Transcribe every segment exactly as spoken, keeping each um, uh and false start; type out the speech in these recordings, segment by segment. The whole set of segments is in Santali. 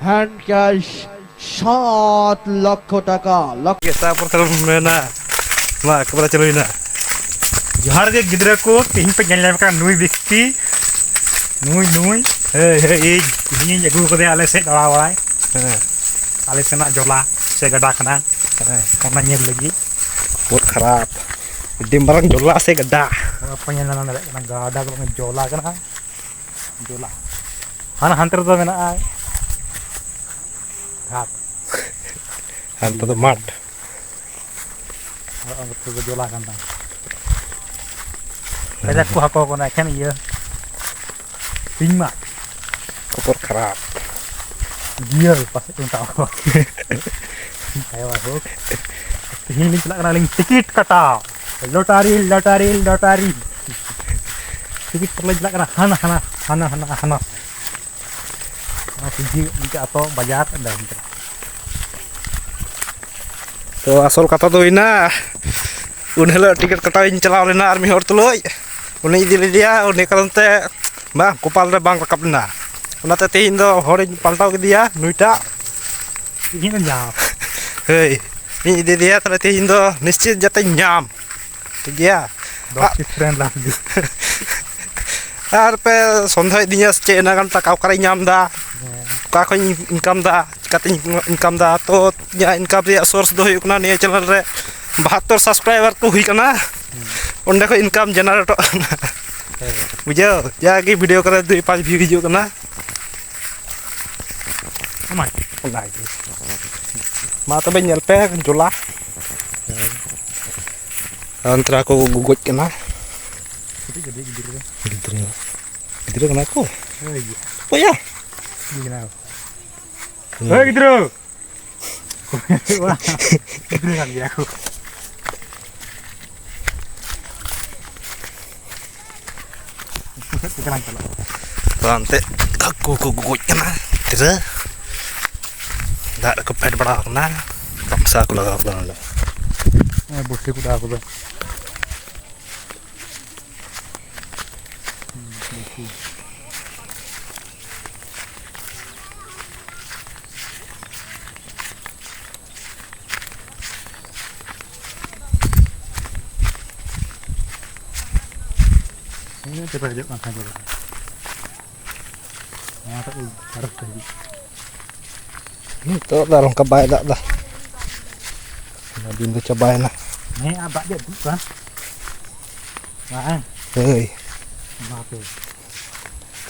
Hand cash ᱥᱟᱛ ᱞᱚᱠᱷ ᱴᱟᱠᱟ᱾ ᱞᱚᱠᱷ ᱜᱮ, ᱛᱟᱨᱯᱚᱨ ᱠᱷᱟᱱ ᱢᱮᱱᱟ, ᱢᱟ ᱮᱠᱵᱟᱨᱮ ᱪᱟᱹᱞᱩᱭᱮᱱᱟ᱾ ᱡᱚᱦᱟᱨ ᱜᱮ ᱜᱤᱫᱽᱨᱟᱹ ᱠᱚ, ᱛᱮᱦᱮᱧ ᱯᱮ ᱧᱮᱞ ᱧᱟᱢ ᱠᱟᱱᱟ ᱱᱩᱭ ᱵᱮᱠᱛᱤ, ᱱᱩᱭ, ᱱᱩᱭ, ᱦᱮᱸ, ᱦᱮᱸ, ᱤᱧ, ᱤᱧᱤᱧ ᱟᱹᱜᱩ ᱠᱟᱫᱮᱭᱟ ᱟᱞᱮ ᱥᱮᱫ ᱫᱟᱬᱟ ᱵᱟᱲᱟᱭ᱾ ᱦᱮᱸ᱾ ᱟᱞᱮ ᱥᱮᱱᱟᱜ ᱡᱚᱞᱟ ᱥᱮ ᱜᱟᱰᱟ ᱠᱟᱱᱟ᱾ ᱦᱮᱸ᱾ ᱚᱱᱟ ᱧᱮᱞ ᱞᱟᱹᱜᱤᱫ᱾ ᱵᱚᱦᱩᱛ ᱠᱷᱟᱨᱟᱯ᱾ ᱟᱹᱰᱤ ᱢᱟᱨᱟᱝ ᱡᱚᱞᱟ ᱥᱮ ᱜᱟᱰᱟ? ᱱᱚᱣᱟ ᱯᱮ ᱧᱮᱞ ᱧᱟᱢ ᱫᱟᱲᱮᱭᱟᱜ ᱠᱟᱱᱟ, ᱜᱟᱰᱟ ᱫᱚ ᱵᱟᱝ, ᱡᱚᱞᱟ ᱠᱟᱱᱟ᱾ ᱡᱚᱞᱟ᱾ ᱦᱟᱱᱟ ᱦᱟᱱᱛᱮ ᱨᱮᱫᱚ ᱢᱮᱱᱟᱜᱼᱟ ᱜᱷᱟᱴ᱾ ᱦᱟᱱᱛᱮ ᱫᱚ ᱢᱟᱴᱷ᱾ ᱟᱨ ᱚᱱᱛᱮ ᱫᱚ ᱡᱚᱞᱟ ᱠᱟᱱ ᱛᱟᱢᱟ᱾ ᱠᱟᱡᱟᱠ ᱠᱚ ᱦᱟᱹᱠᱩ ᱠᱟᱱᱟ, ᱮᱠᱷᱮᱱ ᱤᱭᱟᱹ ᱥᱤᱧ ᱢᱟ᱾ ᱠᱷᱚᱵᱚᱨ ᱠᱷᱟᱨᱟᱯ᱾ ᱜᱤᱭᱟᱹ ᱯᱟᱥᱮᱡ ᱠᱚ ᱢᱮᱛᱟᱣ ᱠᱚᱣᱟ᱾ ᱦᱮᱸ ᱵᱟᱭ ᱦᱳᱠ᱾ ᱛᱮᱦᱮᱧ ᱞᱤᱧ ᱪᱟᱞᱟᱜ ᱠᱟᱱᱟ ᱟᱹᱞᱤᱧ ᱴᱤᱠᱤᱴ ᱠᱟᱴᱟᱣ᱾ Lottery, lottery, lottery. ᱴᱤᱠᱤᱴ ᱠᱟᱴᱟᱣ ᱞᱤᱧ ᱪᱟᱞᱟᱜ ᱠᱟᱱᱟ ᱦᱟᱱᱟ, ᱦᱟᱱᱟ, ᱦᱟᱱᱟ, ᱦᱟᱱᱟ, ᱦᱟᱱᱟ᱾ ᱚᱱᱟ ᱥᱤᱫᱷᱤ ᱢᱤᱫᱴᱮᱡ ᱟᱛᱳ ᱵᱟᱡᱟᱨ ᱰᱟᱦᱟᱨ ᱛᱮ᱾ ᱛᱚ, ᱟᱥᱚᱞ ᱠᱟᱛᱷᱟ ᱫᱚ ᱦᱩᱭᱱᱟ, ᱩᱱ ᱦᱤᱞᱳᱜ ᱴᱤᱠᱤᱴ ᱠᱟᱴᱟᱣ ᱤᱧ ᱪᱟᱞᱟᱣ ᱞᱮᱱᱟ ᱟᱨ ᱢᱤᱫ ᱦᱚᱲ ᱛᱩᱞᱩᱡ, ᱩᱱᱤ ᱤᱫᱤ ᱞᱮᱫᱮᱭᱟ, ᱩᱱᱤ ᱠᱟᱨᱚᱱ ᱛᱮ ᱵᱟᱝ, ᱠᱚᱯᱟᱞ ᱨᱮ ᱵᱟᱝ ᱨᱟᱠᱟᱵ ᱞᱮᱱᱟ᱾ ᱚᱱᱟᱛᱮ ᱛᱮᱦᱮᱧ ᱫᱚ ᱦᱚᱲᱤᱧ ᱯᱟᱞᱴᱟᱣ ᱠᱮᱫᱮᱭᱟ, ᱱᱩᱭᱴᱟᱜ᱾ ᱤᱧ ᱫᱚ ᱧᱟᱢ᱾ ᱦᱳᱭ, ᱤᱧ ᱤᱫᱤ ᱞᱮᱫᱮᱭᱟ, ᱛᱟᱦᱞᱮ ᱛᱮᱦᱮᱧ ᱫᱚ ᱱᱤᱥᱪᱤᱛ ᱡᱟᱛᱮᱧ ᱧᱟᱢ᱾ ᱴᱷᱤᱠ ᱜᱮᱭᱟ᱾ ᱫᱚᱥ ᱯᱤᱥ ᱨᱮᱱ ᱞᱟᱥ ᱜᱮ᱾ ᱟᱨ ᱯᱮ ᱥᱚᱱᱫᱮᱦᱚᱭᱮᱫ ᱫᱤᱧᱟ ᱥᱮ ᱪᱮᱫ, ᱤᱱᱟᱹᱜ ᱜᱟᱱ ᱴᱟᱠᱟ ᱚᱠᱟᱨᱮᱧ ᱧᱟᱢ ᱮᱫᱟ? ᱦᱮᱸ᱾ ᱚᱠᱟ ᱠᱷᱚᱱᱤᱧ ᱤᱱᱠᱟᱢ ᱮᱫᱟ, ᱪᱤᱠᱟᱛᱤᱧ ᱤᱱᱠᱟᱢ ᱮᱫᱟ? ᱛᱚ, ᱤᱧᱟᱹᱜ ᱤᱱᱠᱟᱢ ᱨᱮᱭᱟᱜ ᱥᱳᱨᱥ ᱫᱚ ᱦᱩᱭᱩᱜ ᱠᱟᱱᱟ, ᱱᱤᱭᱟᱹ ᱪᱮᱱᱮᱞ ᱨᱮ ᱵᱟᱦᱟᱛᱛᱳᱨ ᱥᱟᱵᱥᱠᱨᱟᱭᱵᱟᱨ ᱠᱚ ᱦᱩᱭ ᱠᱟᱱᱟ, ᱦᱩᱸ᱾ ᱚᱸᱰᱮ ᱠᱷᱚᱱ ᱤᱱᱠᱟᱢ ᱡᱮᱱᱟᱨᱮᱴᱚᱜ ᱠᱟᱱᱟ᱾ ᱦᱮᱸ᱾ ᱵᱩᱡᱷᱟᱹᱣ? ᱡᱟᱜᱮ ᱵᱷᱤᱰᱤᱭᱳ ᱠᱚᱨᱮ ᱫᱩᱭ ᱯᱟᱸᱪ ᱵᱷᱤᱭᱩ ᱦᱤᱡᱩᱜ ᱠᱟᱱᱟ᱾ ᱚᱱᱟᱜᱮ᱾ ᱢᱟ ᱛᱚᱵᱮ ᱧᱮᱞ ᱯᱮ ᱡᱚᱞᱟ᱾ ᱦᱮᱸ᱾ ᱟᱨ ᱚᱱᱛᱮ ᱨᱮ ᱠᱚ ᱜᱚᱡ ᱠᱟᱱᱟ᱾ ᱠᱟᱹᱴᱤᱡ ᱠᱟᱹᱴᱤᱡ ᱜᱤᱫᱽᱨᱟᱹ᱾ ᱜᱤᱫᱽᱨᱟᱹ᱾ ᱜᱤᱫᱽᱨᱟᱹ ᱠᱟᱱᱟ ᱠᱚ? ᱦᱳᱭ᱾ ᱚᱠᱚᱭᱟ? ᱜᱤᱫᱽᱨᱟᱹ ᱠᱟᱱᱟ ᱠᱚ᱾ ᱦᱩᱸ᱾ ᱦᱳᱭ ᱜᱤᱫᱽᱨᱟᱹ᱾ ᱜᱤᱫᱽᱨᱟᱹ ᱠᱟᱱ ᱜᱮᱭᱟ ᱠᱚ᱾ ᱩᱱᱠᱩ ᱥᱮᱫ ᱛᱮᱜᱮ ᱞᱟᱝ ᱪᱟᱞᱟᱜᱼᱟ᱾ ᱛᱚ, ᱚᱱᱛᱮ ᱦᱟᱹᱠᱩ ᱠᱚ ᱜᱚᱡ ᱠᱟᱱᱟ ᱜᱤᱫᱽᱨᱟᱹ᱾ ᱫᱟᱜ ᱨᱮᱠᱚ ᱯᱷᱮᱰ ᱵᱟᱲᱟ ᱟᱠᱟᱱᱟ᱾ ᱯᱟᱢᱥᱟ ᱠᱚ ᱞᱟᱜᱟᱣ ᱠᱟᱱᱟ ᱱᱚᱰᱮ᱾ ᱦᱮᱸ, ᱵᱚᱲᱥᱤ ᱠᱚ ᱚᱰᱟᱣ ᱠᱟᱫᱟ᱾ ᱦᱩᱸ, ᱵᱚᱲᱥᱤ᱾ ᱪᱟᱵᱟ ᱦᱤᱡᱩᱜ ᱠᱟᱱ ᱛᱟᱦᱮᱸ ᱵᱚᱞᱮ᱾ ᱱᱚᱣᱟ ᱴᱟᱜ ᱩᱞ ᱯᱟᱨᱚᱢ ᱛᱮ ᱦᱤᱡᱩᱜ᱾ ᱱᱤᱛᱚᱜ ᱫᱚ ᱟᱨ ᱚᱱᱠᱟ ᱵᱟᱭ ᱫᱟᱜ ᱮᱫᱟ᱾ ᱚᱱᱟ ᱫᱤᱱ ᱫᱚ ᱪᱟᱵᱟᱭᱮᱱᱟ᱾ ᱦᱮᱸ, ᱟᱨ ᱫᱟᱜ ᱜᱮ ᱩᱫᱩᱜ ᱠᱟᱱ᱾ ᱵᱟᱝ᱾ ᱦᱳᱭ᱾ ᱚᱱᱟᱛᱮ᱾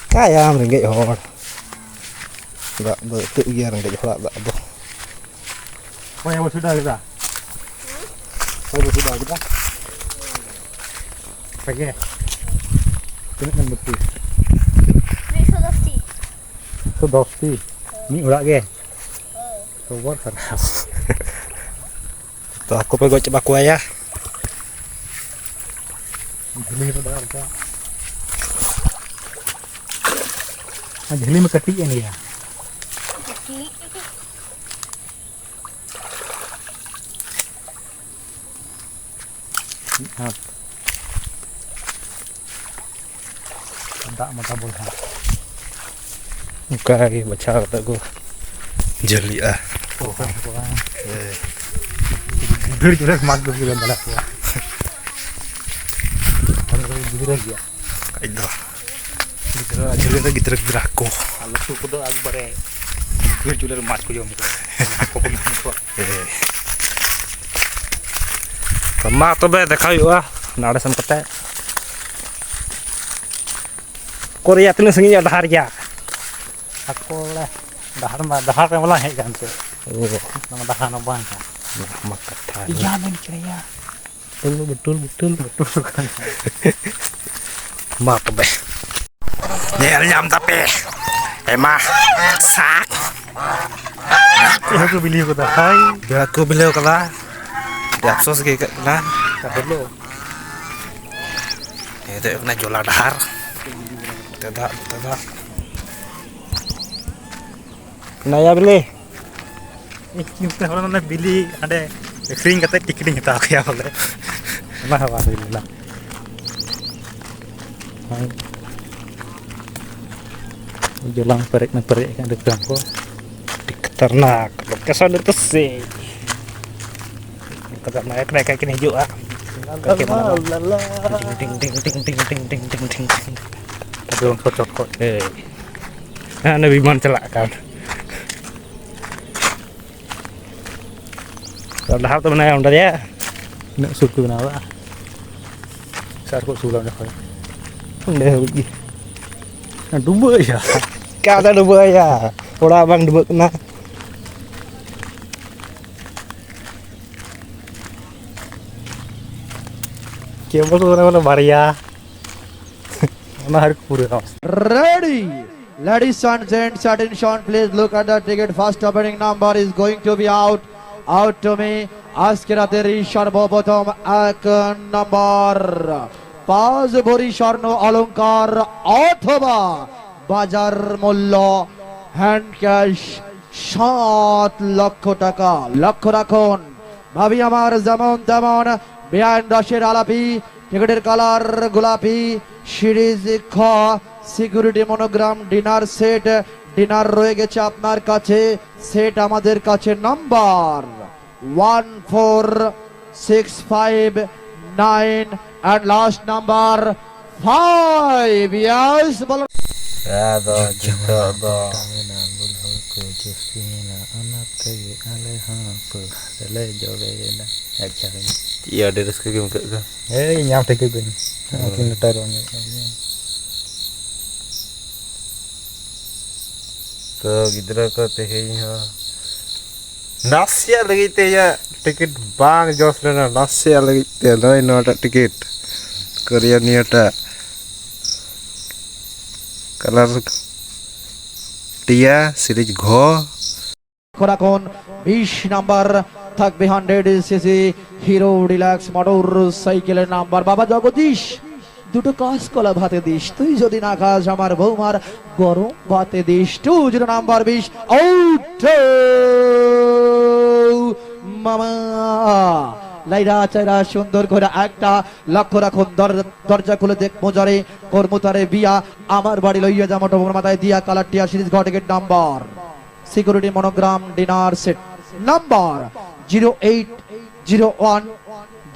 ᱪᱤᱠᱟᱭᱟᱢ ᱨᱮᱸᱜᱮᱡ ᱦᱚᱲ᱾ ᱫᱟᱜ ᱫᱚ ᱟᱹᱛᱟᱹᱜ ᱜᱮᱭᱟ ᱨᱮᱸᱜᱮᱡ ᱦᱚᱲᱟᱜ ᱫᱟᱜ ᱫᱚ᱾ ᱚᱠᱚᱭ ᱟᱵᱚ ᱥᱩᱫᱷᱟ ᱠᱮᱫᱟ? ᱚᱠᱚᱭ ᱵᱚ ᱥᱩᱫᱷᱟ ᱠᱮᱫᱟ? ᱟᱯᱮ ᱜᱮ? ᱛᱤᱱᱟᱹᱜ ᱜᱟᱱ ᱵᱟᱹᱠᱤ? ᱢᱤᱫᱥᱚ ᱫᱚᱥ ᱴᱤ᱾ ᱢᱤᱫᱥᱚ ᱫᱚᱥ ᱴᱤ? ᱢᱤᱫ ᱚᱲᱟᱜ ᱜᱮ? ᱦᱳᱭ᱾ ᱠᱷᱚᱵᱚᱨ ᱠᱷᱟᱨᱟᱯ᱾ ᱛᱚ ᱦᱟᱹᱠᱩ ᱯᱮ ᱜᱚᱡ ᱪᱟᱵᱟ ᱠᱚᱣᱟ ᱭᱟ? ᱡᱷᱟᱹᱞᱤ ᱦᱚᱸ ᱫᱟᱜ ᱨᱟᱠᱟᱵ᱾ ᱟᱨ ᱡᱷᱟᱹᱞᱤ ᱢᱟ ᱠᱟᱹᱴᱤᱡ ᱮᱱ ᱜᱮᱭᱟ᱾ ᱢᱤᱫ ᱦᱟᱛ᱾ ᱫᱟᱜ ᱢᱚᱴᱟ ᱵᱚᱞ ᱦᱟᱸᱜ᱾ ᱚᱱᱠᱟ ᱜᱮ ᱵᱟᱪᱷᱟᱣ ᱠᱟᱛᱮ ᱠᱚ ᱡᱷᱟᱹᱞᱤᱜᱼᱟ᱾ ᱚᱠᱟ ᱠᱚ ᱵᱟᱝ᱾ ᱦᱮᱸ᱾ ᱜᱤᱫᱽᱨᱟᱹ ᱜᱤᱫᱽᱨᱟᱹ ᱢᱟᱜᱽ ᱫᱚ ᱜᱮ ᱢᱮᱱᱟᱜ ᱠᱚᱣᱟ᱾ ᱟᱨ ᱱᱩᱠᱩ ᱜᱤᱫᱽᱨᱟᱹ ᱜᱮᱭᱟ᱾ ᱠᱷᱟᱡ ᱫᱚ᱾ ᱜᱤᱫᱽᱨᱟᱹ ᱟᱨ ᱡᱷᱟᱹᱞᱤ ᱨᱮ ᱜᱤᱫᱽᱨᱟᱹ ᱜᱤᱫᱽᱨᱟᱹ ᱦᱟᱹᱠᱩ᱾ ᱟᱨ ᱞᱟᱹᱴᱩ ᱠᱚᱫᱚ ᱮᱠᱵᱟᱨᱮ ᱵᱤᱨ ᱪᱩᱞᱟᱹ ᱨᱮ ᱢᱟᱜᱽ ᱠᱚ ᱡᱚᱢ ᱠᱚᱣᱟ᱾ ᱦᱟᱹᱠᱩ ᱠᱚ ᱧᱟᱢ ᱠᱚᱣᱟ᱾ ᱦᱮᱸ᱾ ᱛᱚ ᱢᱟ ᱛᱚᱵᱮ ᱫᱮᱠᱷᱟ ᱦᱩᱭᱩᱜᱼᱟ ᱱᱟᱲᱮ ᱥᱮᱱ ᱠᱟᱛᱮ᱾ ᱠᱚᱨᱮᱭᱟ ᱛᱤᱱᱟᱹᱜ ᱥᱟᱺᱜᱤᱧᱟ ᱰᱟᱦᱟᱨ ᱜᱮᱭᱟ? ᱟᱠᱚ ᱵᱚᱞᱮ ᱰᱟᱦᱟᱨ ᱢᱟ, ᱰᱟᱦᱟᱨ ᱨᱮ ᱵᱟᱞᱟᱝ ᱦᱮᱡ ᱟᱠᱟᱱ ᱛᱮ᱾ ᱚ᱾ ᱚᱱᱟ ᱢᱟ ᱰᱟᱦᱟᱨ ᱢᱟ ᱵᱟᱝ ᱠᱟᱱ᱾ ᱚᱱᱟ ᱢᱟ ᱠᱟᱛᱷᱟ ᱜᱮ᱾ ᱤᱭᱟ ᱢᱮᱱ ᱠᱮᱫᱟ ᱭᱟ᱾ ᱵᱟᱹᱴᱩᱞ, ᱵᱟᱹᱴᱩᱞ, ᱵᱟᱹᱴᱩᱞ᱾ ᱵᱟᱹᱴᱩᱞ ᱠᱟᱱ᱾ ᱢᱟ ᱛᱚᱵᱮ᱾ ᱧᱮᱞ ᱧᱟᱢ ᱫᱟᱯᱮ? ᱟᱭᱢᱟ ᱥᱟᱠ᱾ ᱪᱮᱫ ᱦᱚᱸᱠᱚ ᱵᱤᱞᱤ ᱠᱟᱫᱟ᱾ ᱦᱳᱭ᱾ ᱵᱮᱲᱟ ᱠᱚ ᱵᱤᱞᱟᱹᱣ ᱠᱟᱫᱟ᱾ ᱟᱹᱰᱤ ᱟᱯᱥᱳᱥ ᱜᱮ ᱟᱹᱭᱠᱟᱹᱜ ᱠᱟᱱᱟ᱾ ᱦᱮᱞᱳ᱾ ᱱᱤᱭᱟᱹ ᱫᱚ ᱦᱩᱭᱩᱜ ᱠᱟᱱᱟ ᱡᱚᱞᱟ ᱰᱟᱦᱟᱨ᱾ ᱱᱚᱛᱮ ᱫᱟᱜ, ᱱᱚᱛᱮ ᱫᱟᱜ᱾ ᱱᱟᱭᱟ ᱵᱤᱞᱤ᱾ ᱤᱧ ᱪᱤᱱᱛᱟᱹ ᱵᱷᱟᱵᱽᱱᱟ ᱞᱮᱫᱟ ᱵᱤᱞᱤ ᱦᱟᱸᱰᱮ ᱟᱹᱠᱷᱨᱤᱧ ᱠᱟᱛᱮ ᱴᱤᱠᱤᱴᱤᱧ ᱦᱟᱛᱟᱣ ᱠᱮᱭᱟ ᱵᱚᱞᱮ᱾ ᱚᱱᱟ ᱦᱚᱸ ᱵᱟᱝ ᱦᱩᱭ ᱞᱮᱱᱟ᱾ ᱦᱳᱭ᱾ ᱡᱚᱞᱟᱝ ᱯᱮᱨᱮᱡ ᱢᱟ ᱯᱮᱨᱮᱡ ᱟᱠᱟᱱ ᱰᱟᱹᱠᱟᱹᱢ ᱠᱚ᱾ ᱟᱹᱰᱤ ᱠᱷᱟᱛᱟᱨᱱᱟᱠ ᱞᱳᱠᱮᱥᱚᱱ ᱨᱮᱫᱚ ᱥᱮ᱾ ᱚᱱᱠᱟ ᱫᱚ ᱱᱟᱭᱟ ᱱᱟᱭᱟ ᱠᱤᱱ ᱦᱤᱡᱩᱜᱼᱟ᱾ ᱞᱟᱞᱟ, ᱞᱟᱞᱟ᱾ ᱴᱤᱝ, ᱴᱤᱝ, ᱴᱤᱝ, ᱴᱤᱝ᱾ ᱟᱫᱚ ᱩᱱᱠᱩ ᱪᱚᱴ ᱠᱷᱚᱡ᱾ ᱦᱮᱸ᱾ ᱦᱮᱸ, ᱚᱱᱮ ᱵᱤᱢᱟᱱ ᱪᱟᱞᱟᱜ ᱠᱟᱱ᱾ ᱰᱟᱦᱟᱨ ᱫᱚ ᱢᱮᱱᱟᱭᱟ ᱚᱸᱰᱮ ᱨᱮᱭᱟᱜ᱾ ᱛᱤᱱᱟᱹᱜ ᱥᱩᱨ ᱠᱚ ᱵᱮᱱᱟᱣ ᱠᱟᱜᱼᱟ᱾ ᱥᱟᱨ ᱠᱚ ᱥᱩᱨᱟ ᱚᱸᱰᱮ ᱠᱷᱚᱡ᱾ ᱚᱸᱰᱮ ᱦᱟᱹᱵᱤᱡ ᱜᱮ᱾ ᱰᱩᱵᱟᱹᱜ ᱭᱟ᱾ ᱚᱠᱟ ᱫᱚ ᱰᱩᱵᱟᱹᱜ ᱭᱟ? ᱚᱲᱟᱜ ᱵᱟᱝ ᱰᱩᱵᱟᱹᱜ ᱠᱟᱱᱟ᱾ ᱠᱮᱵᱚᱞ ᱚᱱᱟ ᱵᱟᱨᱭᱟ᱾ ᱚᱱᱟ ᱦᱟᱹᱨᱤ ᱯᱩᱨᱟᱹ᱾ Ready, ladies and gents, attention, please look at the ticket. First opening number is going to be out. Out to me. আজকে রাতের এই সর্বপ্রথম এক নম্বর পাঁচ ভরি স্বর্ণ অলংকার অথবা বাজার মূল্য হ্যান্ড ক্যাশ সাত লক্ষ টাকা। লক্ষ্য রাখুন, ভাবি আমার যেমন তেমন বেআইন রসের আলাপি, টিকিটের কালার গোলাপি, সিরিজ খ, security monogram, dinner set. Dinner রয়ে গেছে আপনার কাছে, সেট আমাদের কাছে number one four six five nine and last number five. Yes, ᱵᱚᱞᱚ᱾ ᱟᱫᱚ ᱡᱚᱛᱚ ᱱᱤᱛᱚᱜ ᱫᱚ ᱢᱮᱱᱟ, ᱵᱩᱞ ᱦᱚᱲ ᱠᱚ ᱡᱟᱹᱥᱛᱤᱭᱮᱱᱟ, ᱚᱱᱟ ᱛᱮᱜᱮ ᱟᱞᱮ ᱦᱚᱸ ᱯᱟᱹᱣᱨᱟᱹ ᱞᱮ ᱡᱚᱵᱮᱭᱮᱱᱟ᱾ ᱟᱪᱪᱷᱟ, ᱦᱩᱭ᱾ ᱪᱮᱫ ᱟᱹᱰᱤ ᱨᱟᱹᱥᱠᱟᱹ ᱜᱮᱢ ᱟᱹᱭᱠᱟᱹᱜ ᱠᱟᱱ᱾ ᱦᱮᱸ, ᱧᱟᱢ ᱴᱷᱤᱠ ᱠᱟᱹᱧ᱾ ᱦᱳᱭ᱾ ᱩᱱᱠᱤᱱ ᱞᱮᱴᱟᱨ ᱵᱟᱝ ᱧᱟᱢᱚᱜ ᱠᱟᱱᱟ᱾ ᱛᱚ, ᱜᱤᱫᱽᱨᱟᱹ ᱠᱚ ᱛᱮᱦᱮᱧ ᱦᱚᱸ ᱱᱟᱥᱮᱭᱟᱜ ᱞᱟᱹᱜᱤᱫ ᱛᱮ ᱤᱧᱟᱹᱜ ᱴᱤᱠᱤᱴ ᱵᱟᱝ ᱡᱚᱥ ᱞᱮᱱᱟ, ᱱᱟᱥᱮᱭᱟᱜ ᱞᱟᱹᱜᱤᱫ ᱛᱮ᱾ ᱱᱚᱜᱼᱚᱭ ᱱᱚᱣᱟᱴᱟᱜ ᱴᱤᱠᱤᱴ, ᱠᱚᱨᱤᱭᱟ ᱱᱤᱭᱟᱹᱴᱟᱜ ᱠᱟᱞᱟᱨ ᱴᱤᱭᱟ ᱥᱤᱨᱤᱡᱽ ᱜᱷᱚ᱾ এখন বিশ নাম্বার থাকবে hundred CC hero deluxe motor সাইকেলের নাম্বার। বাবা জগদীশ, দুটো কাঁচকলা ভাতে দিস, তুই যদি না খাস আমার বৌমার গরম ভাতে দিস। টু জিরো নাম্বার বিশ, আউট মামা। লাইরা চাইরা সুন্দর করে একটা লক্ষ্য রাখুন, দর-, দরজা খুলে দেখ মোজারে, কর্মতারে বিয়া, আমার বাড়ি লইয়া যা মোটর মাথায় দিয়া, কালার টিয়া সিরিজ ঘ ticket number. Security monogram dinner set number zero eight zero one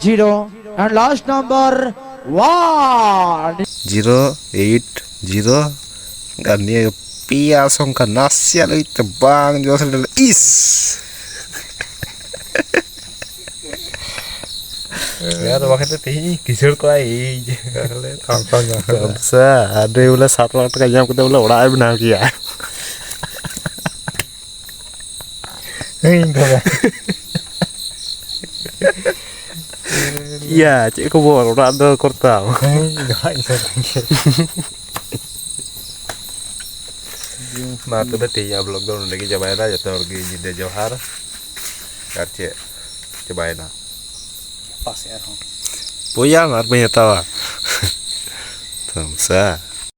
zero And last number one. Zero eight zero. ᱟᱨ ᱱᱤᱭᱟᱹ ᱯᱮᱭᱟ ᱥᱚᱝᱠᱷᱟ ᱱᱟᱥᱮᱭᱟᱜ ᱞᱟᱹᱜᱤᱫ ᱛᱮ ᱵᱟᱝ ᱡᱚᱥ ᱞᱮᱱᱟ᱾ ᱤᱥ! ᱟᱨ ᱵᱟᱠᱷᱟᱱ ᱫᱚ ᱛᱮᱦᱮᱧ ᱠᱤᱥᱟᱹᱲ ᱠᱚᱜᱼᱟ ᱤᱧ᱾ ᱛᱟᱦᱞᱮ ᱛᱷᱟᱢᱥᱟ ᱧᱟᱢ ᱠᱮᱫᱟ᱾ ᱛᱷᱟᱢᱥᱟ, ᱟᱹᱰᱤ ᱵᱚᱞᱮ ᱥᱟᱛ ᱞᱟᱠᱷ ᱴᱟᱠᱟ ᱧᱟᱢ ᱠᱟᱛᱮ ᱵᱚᱞᱮ ᱚᱲᱟᱜ ᱮ ᱵᱮᱱᱟᱣ ᱠᱮᱭᱟ᱾ ᱤᱧ ᱫᱚ ᱵᱟᱝ᱾ ᱤᱭᱟ, ᱪᱮᱫ ᱠᱷᱚᱵᱚᱨ? ᱚᱲᱟᱜ ᱫᱚ ᱠᱚᱨᱛᱟᱢ? ᱤᱧ ᱫᱚ ᱵᱟᱝ, ᱤᱧ ᱫᱚ ᱵᱟᱝ᱾ ᱢᱟ ᱛᱚᱵᱮ ᱛᱮᱦᱮᱧᱟᱜ vlog ᱫᱚ ᱱᱚᱸᱰᱮ ᱜᱮ ᱪᱟᱵᱟᱭᱮᱱᱟ᱾ ᱡᱚᱛᱚ ᱦᱚᱲ ᱜᱮ ᱧᱤᱫᱟᱹ ᱡᱚᱦᱟᱨ᱾ ᱟᱨ ᱪᱮᱫ ᱪᱟᱵᱟᱭᱮᱱᱟ? ᱯᱟᱥᱮ ᱟᱨᱦᱚᱸ᱾ ᱯᱚᱭᱟ ᱟᱨ ᱵᱟᱹᱧ ᱦᱟᱛᱟᱣᱟ᱾ ᱛᱷᱟᱢᱥᱟ᱾